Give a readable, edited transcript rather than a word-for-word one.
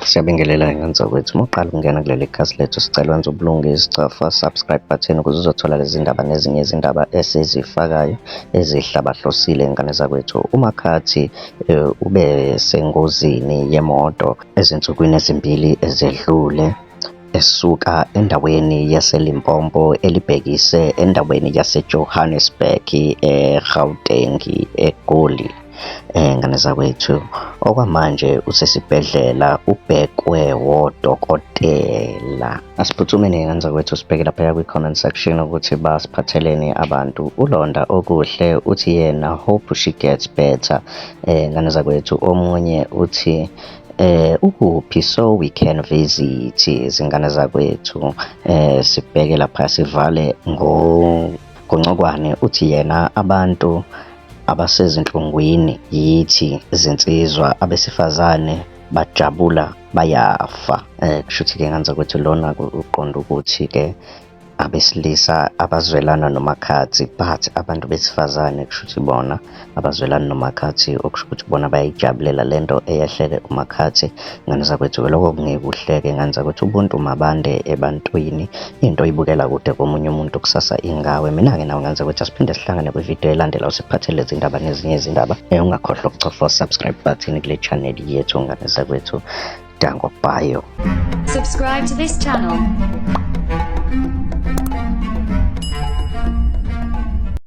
Siyabingelela ngane zakwethu. Uma uqala ukungena kuleli khasi lethu, sicela wenze ubulungisa, cofa subscribe button ukuze uzothola lezi ndaba nezinye izindaba esizifakayo ezihlabahlosile ngane zakwethu. UMakhathi ube sengozini yemoto ezinsukwini ezimbili ezedlule esuka endaweni yaseLimpopo elibhekise endaweni yaseJohannesburg, eGauteng, eGoli. Ngane zakwethu, okwamanje usesibhedlela ubhekwe wodokotela. Asiphuthumeni ngane zakwethu sibheke laphaya kwi-comment section ukuthi basiphatheleni abantu. ULonda Okuhle uthi yena hope she gets better. Ngane zakwethu, omunye uthi ukuphi so we can visit izingane zakwethu. Sibheke lapha sivale ngoNcokwane uthi yena abantu abasezinhlungwini yithi zinsizwa, abesifazane bajabula bayafa. Kushuthi-ke ngane zakwethu lona uqonda ukuthi-ke abesilisa abazwelana noMakhathi, but abantu besifazane kushuthi bona abazwelani noMakhathi, okusho ukuthi bona bayayijabulela lento eyehlele uMakhathi. Ngane zakwethu-ke lokho kungekuhle-ke ngane zakwethu, ubuntu mabande ebantwini, into oyibukela kude komunye umuntu kusasa ingawe. Mina-ke nawe ngane zakwethu asiphinde sihlangane kwividiyo elandelayo siphathele izindaba nezinye izindaba. Ungakhohlwa ukucofa subscribe button kule channel yethu ngane zakwethu. Dango Bayo. Subscribe to this channel.